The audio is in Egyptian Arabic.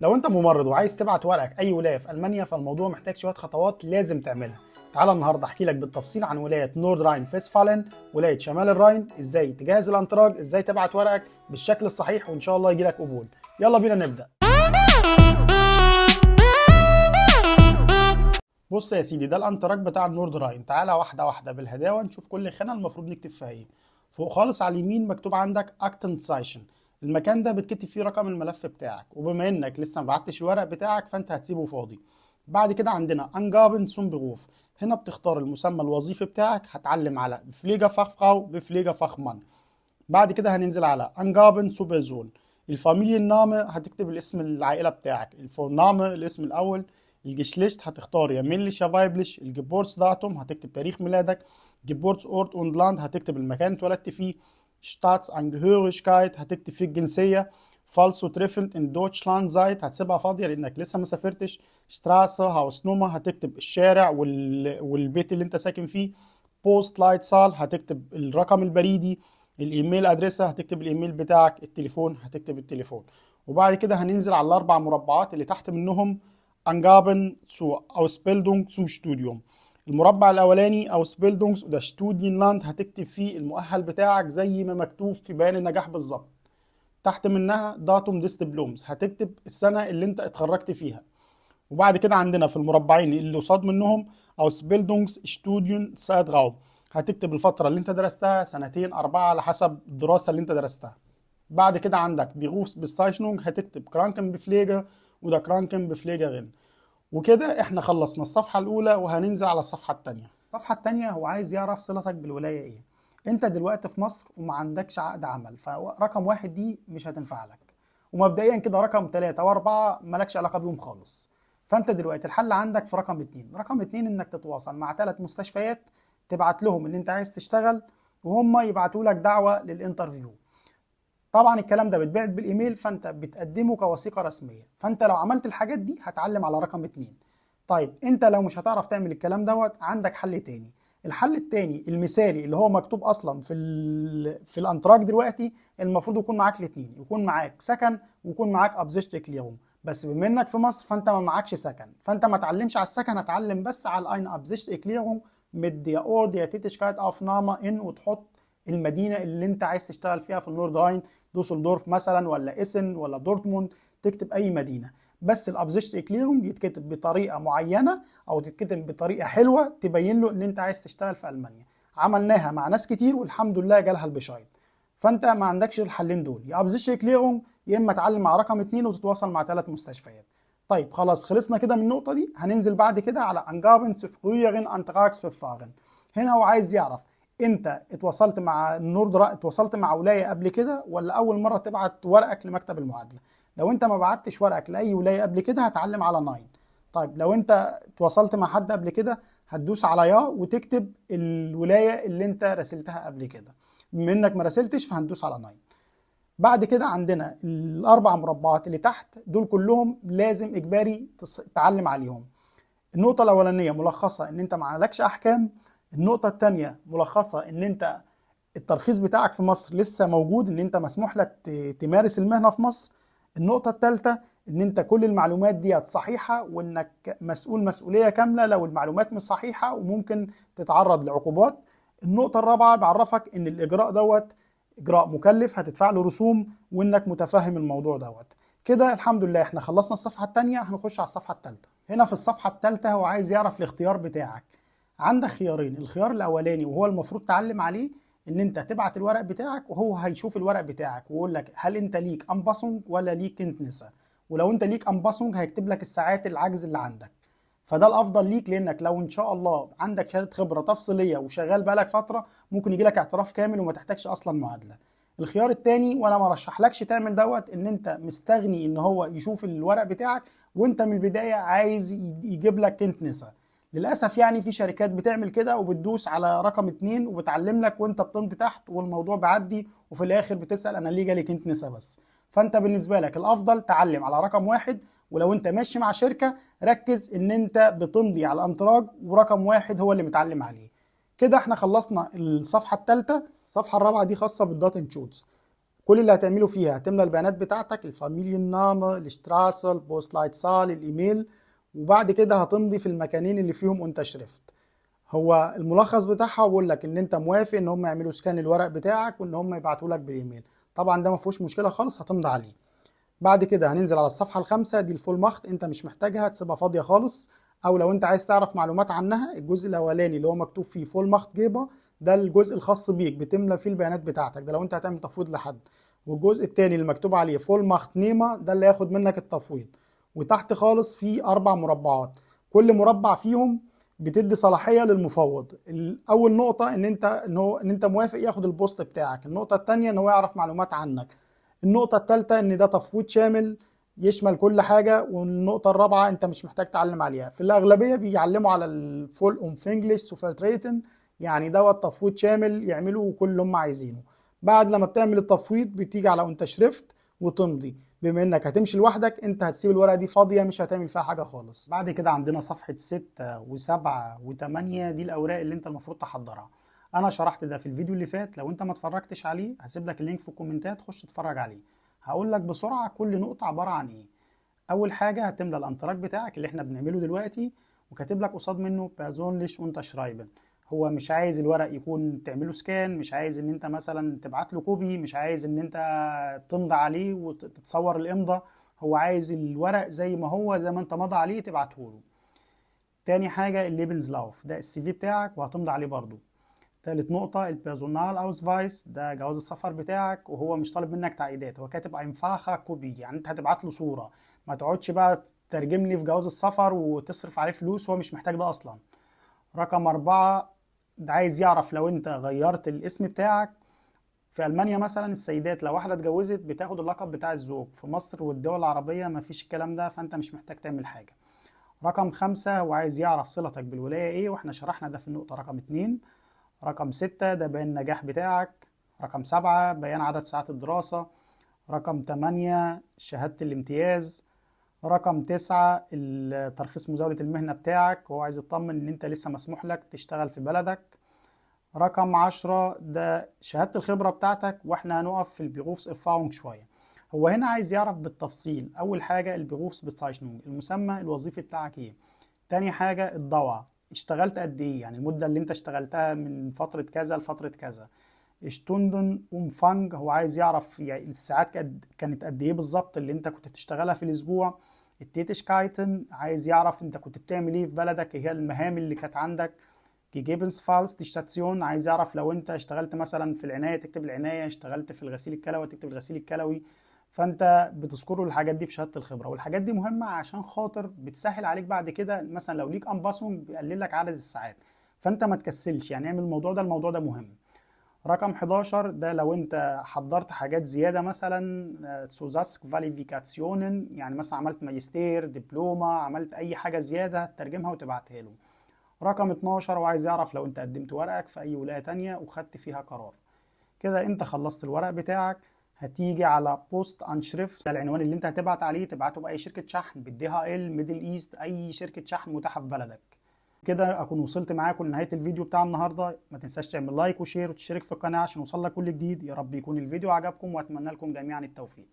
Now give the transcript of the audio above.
لو انت ممرض وعايز تبعت ورقك اي ولاية في المانيا، فالموضوع محتاج شوية خطوات لازم تعملها. تعال النهارده احكي لك بالتفصيل عن ولاية نورد راين فيستفالن، ولاية شمال الراين، ازاي تجهز ال Antrag، ازاي تبعت ورقك بالشكل الصحيح، وان شاء الله يجي لك قبول. يلا بينا نبدا. بص يا سيدي، ده ال Antrag بتاع النورد راين. تعالى واحدة واحدة بالهداوه نشوف كل خانه المفروض نكتب فيها ايه. فوق خالص على اليمين مكتوب عندك Aktenzeichen، المكان ده بتكتب فيه رقم الملف بتاعك، وبما انك لسه ما بعتش الورق بتاعك فانت هتسيبه فاضي. بعد كده عندنا Angaben zum Beruf، هنا بتختار المسمى الوظيفي بتاعك، هتعلم على Pflegefachfrau، Pflegefachmann. بعد كده هننزل على Angaben zur Person، ال Familienname هتكتب الاسم العائلة بتاعك، ال Vorname الاسم الاول، ال Geschlecht هتختار يا männlich يا weiblich، ال Geburtsdatum هتكتب تاريخ ميلادك، Geburtsort und Land هتكتب المكان اتولدت فيه، Staatsangehörigkeit هتكتب فيه الجنسية، falls zutreffend in Deutschland seid هتسيبها فاضية لأنك لسه ما سافرتش، Straße Hausnummer هتكتب الشارع والبيت اللي انت ساكن فيه، Postleitzahl هتكتب الرقم البريدي، ال E-Mail-Adresse هتكتب الايميل بتاعك، التليفون هتكتب التليفون. وبعد كده هننزل على الاربع مربعات اللي تحت منهم Angaben zur Ausbildung zum Studium. المربع الاولاني Ausbildungs- oder Studienland هتكتب فيه المؤهل بتاعك زي ما مكتوب في بيان النجاح بالظبط. تحت منها Datum des Diploms هتكتب السنة اللي انت اتخرجت فيها. وبعد كده عندنا في المربعين اللي قصاد منهم Ausbildungsstudienzeitraum هتكتب الفترة اللي انت درستها، سنتين 4 على حسب الدراسة اللي انت درستها. بعد كده عندك Berufsbezeichnung هتكتب Krankenpfleger وده Krankenpflegerin. وكده احنا خلصنا الصفحة الأولى وهننزل على الصفحة التانية. الصفحة التانية هو عايز يعرف صلتك بالولاية ايه. انت دلوقتي في مصر وما عندكش عقد عمل، فرقم 1 دي مش هتنفع لك، ومبدئيا كده رقم 3 و4 مالكش علاقة بيهم خالص. فانت دلوقتي الحل عندك في رقم 2. رقم 2 انك تتواصل مع 3 مستشفيات، تبعت لهم ان انت عايز تشتغل وهم يبعتوا لك دعوة لل interview. طبعا الكلام ده بيتبعت بالايميل، فانت بتقدمه كوثيقه رسمية. فانت لو عملت الحاجات دي هتعلم على رقم 2. طيب انت لو مش هتعرف تعمل الكلام دوت، عندك حل تاني. الحل التاني المثالي اللي هو مكتوب اصلا في ال Antrag دلوقتي، المفروض يكون معاك الاثنين، يكون معاك سكن ويكون معاك Absichtserklärung. بس بما انك في مصر فانت ما معكش سكن، فانت ما تعلمش على السكن، هتعلم بس على eine Absichtserklärung mit der Ort der Tätigkeitsaufnahme in، وتحط المدينة اللي انت عايز تشتغل فيها في النورد راين، دوسلدورف مثلا ولا اسن ولا دورتموند، تكتب اي مدينة. بس ال Absichtserklärung يتكتب بطريقة معينة او تتكتب بطريقة حلوة تبين له ان انت عايز تشتغل في المانيا. عملناها مع ناس كتير والحمد لله جالها ال Bescheid. فانت ما عندكش الحلين دول، يا Absichtserklärung يا اما تعلم مع رقم 2 وتتواصل مع 3 مستشفيات. طيب خلاص خلصنا كده من النقطة دي، هننزل بعد كده على Angaben zu früheren Antragsverfahren. هنا هو عايز يعرف انت اتواصلت مع اتواصلت مع ولاية قبل كده ولا اول مرة تبعت ورقك لمكتب المعادلة. لو انت ما بعتش ورقك لاي ولاية قبل كده هتعلم على 9. طيب لو انت اتواصلت مع حد قبل كده هتدوس على ja وتكتب الولاية اللي انت راسلتها قبل كده. بما انك ما راسلتش فهندوس على 9. بعد كده عندنا الاربع مربعات اللي تحت دول كلهم لازم اجباري تعلم عليهم. النقطة الاولانية ملخصه ان انت ما عليكش احكام. النقطة الثانية ملخصة ان انت الترخيص بتاعك في مصر لسه موجود، ان انت مسموح لك تمارس المهنة في مصر. النقطة الثالثة ان انت كل المعلومات دي صحيحة وانك مسؤول مسؤولية كاملة لو المعلومات مش صحيحة وممكن تتعرض لعقوبات. النقطة الرابعة بعرفك ان الاجراء دوت اجراء مكلف هتدفع له رسوم وانك متفهم الموضوع دوت. كده الحمد لله احنا خلصنا الصفحة الثانية، هنخش على الصفحة الثالثة. هنا في الصفحة الثالثة هو عايز يعرف الاختيار بتاعك. عندك خيارين، الخيار الاولاني وهو المفروض تعلم عليه ان انت تبعت الورق بتاعك وهو هيشوف الورق بتاعك ويقول لك هل انت ليك Anpassung ولا ليك Kenntnisse، ولو انت ليك Anpassung هيكتب لك الساعات العجز اللي عندك. فده الافضل ليك، لانك لو ان شاء الله عندك شهادة خبره تفصيلية وشغال بقالك فترة ممكن يجي لك اعتراف كامل وما تحتاجش اصلا معادلة. الخيار الثاني وانا ما رشحلكش تعمل دوت، ان انت مستغني ان هو يشوف الورق بتاعك وانت من البداية عايز يجيب لك Kenntnisse. للاسف يعني في شركات بتعمل كده وبتدوس على رقم 2 وبتعلم لك وانت بتمضي تحت والموضوع بعدي، وفي الاخر بتسال انا ليه جالي Kenntnisse بس. فانت بالنسبة لك الافضل تعلم على رقم 1، ولو انت ماشي مع شركة ركز ان انت بتمضي على ال Antrag ورقم 1 هو اللي متعلم عليه. كده احنا خلصنا الصفحة الثالثة. الصفحة الرابعة دي خاصة بال Datenschutz. كل اللي هتعمله فيها هتملى البيانات بتاعتك، ال Familienname، ال Straße، ال Postleitzahl، الايميل، وبعد كده هتمضي في المكانين اللي فيهم Unterschrift. هو الملخص بتاعها بيقول لك ان انت موافق ان هم يعملوا scan الورق بتاعك وان هم يبعتوا لك بالايميل. طبعا ده ما فيهوش مشكلة خالص، هتمضي عليه. بعد كده هننزل على الصفحة الخامسة، دي ال Vollmacht، انت مش محتاجها، تسيبها فاضية خالص، او لو انت عايز تعرف معلومات عنها الجزء الاولاني اللي هو مكتوب فيه Vollmachtgeber ده الجزء الخاص بيك بتملى فيه البيانات بتاعتك، ده لو انت هتعمل تفويض لحد. والجزء الثاني اللي مكتوب عليه Vollmachtnehmer ده اللي هياخد منك التفويض. وتحت خالص في 4 مربعات، كل مربع فيهم بتدي صلاحية للمفوض. اول نقطة ان انت موافق ياخد ال Post بتاعك، النقطة الثانية ان هو يعرف معلومات عنك، النقطة الثالثة ان ده تفويض شامل يشمل كل حاجة، والنقطة الرابعة انت مش محتاج تعلم عليها. في الاغلبية بيعلموا على ال vollumfänglich zu vertreten، يعني دوت تفويض شامل يعملوا كل اللي هم عايزينه. بعد لما بتعمل التفويض بتيجي على Unterschrift وتمضي. بما انك هتمشي لوحدك انت هتسيب الورقة دي فاضية، مش هتعمل فيها حاجة خالص. بعد كده عندنا صفحة 6 و7 و8، دي الاوراق اللي انت المفروض تحضرها. انا شرحت ده في الفيديو اللي فات، لو انت ما اتفرجتش عليه هسيب لك ال link في الكومنتات، خش اتفرج عليه. هقول لك بسرعة كل نقطة عبارة عن ايه. اول حاجة هتملى ال Antrag بتاعك اللي احنا بنعمله دلوقتي، وكاتب لك قصاد منه persönlich unterschreiben. هو مش عايز الورق يكون تعمله scan، مش عايز ان انت مثلا تبعت له copy، مش عايز ان انت تمضي عليه وتتصور الامضه، هو عايز الورق زي ما هو، زي ما انت مضى عليه تبعته له. تاني حاجة ال Lebenslauf، ده ال CV بتاعك وهتمضي عليه برضو. تالت نقطة ال Personalausweis، ده جواز السفر بتاعك، وهو مش طالب منك تعقيدات، هو كاتب einfache Kopie، يعني انت هتبعت له صورة، ما تقعدش بقى تترجم لي في جواز السفر وتصرف عليه فلوس، هو مش محتاج ده اصلا. رقم 4 ده عايز يعرف لو انت غيرت الاسم بتاعك. في ألمانيا مثلا السيدات لو واحدة اتجوزت بتاخد اللقب بتاع الزوج، في مصر والدول العربية ما فيش الكلام ده، فانت مش محتاج تعمل حاجة. رقم 5 هو عايز يعرف صلتك بالولاية ايه، واحنا شرحنا ده في النقطة رقم 2. رقم 6 ده بيان النجاح بتاعك. رقم 7 بيان عدد ساعات الدراسة. رقم 8 شهادة الامتياز. رقم 9 ترخيص مزاولة المهنة بتاعك، وهو عايز يطمن ان انت لسه مسموح لك تشتغل في بلدك. رقم 10 ده شهادة الخبرة بتاعتك، واحنا هنقف في ال Berufserfahrung شوية. هو هنا عايز يعرف بالتفصيل. اول حاجة ال Berufsbezeichnung، المسمى الوظيفي بتاعك ايه. تاني حاجة ال Dauer، اشتغلت قد ايه، يعني المدة اللي انت اشتغلتها من فترة كذا لفترة كذا. Stundenumfang، هو عايز يعرف يعني الساعات كانت قد ايه بالظبط اللي انت كنت بتشتغلها في الاسبوع. ال Tätigkeiten، عايز يعرف انت كنت بتعمل ايه في بلدك، ايه هي المهام اللي كانت عندك. gegebenenfalls die Station، عايز يعرف لو انت اشتغلت مثلا في العناية تكتب العناية، اشتغلت في الغسيل الكلوي تكتب الغسيل الكلوي. فانت بتذكر له الحاجات دي في شهادة الخبرة، والحاجات دي مهمة عشان خاطر بتسهل عليك بعد كده، مثلا لو ليك Anpassung بيقلل لك عدد الساعات، فانت ما تكسلش، يعني اعمل الموضوع ده، الموضوع ده مهم. رقم 11 ده لو انت حضرت حاجات زيادة مثلا Zusatzqualifikationen، يعني مثلا عملت ماجستير، دبلومه، عملت اي حاجة زيادة ترجمها وتبعتها له. رقم 12 وعايز يعرف لو انت قدمت ورقك في اي ولاية تانية وخدت فيها قرار. كده انت خلصت الورق بتاعك. هتيجي على Postanschrift، ده العنوان اللي انت هتبعت عليه، تبعته باي شركة شحن، بال DHL، Middle East، اي شركة شحن متاحة في بلدك. كده اكون وصلت معاكم لنهاية الفيديو بتاع النهارده. ما تنساش تعمل like و share وتشترك في القناة عشان يوصلك كل جديد. يا رب يكون الفيديو عجبكم، واتمنى لكم جميعا التوفيق.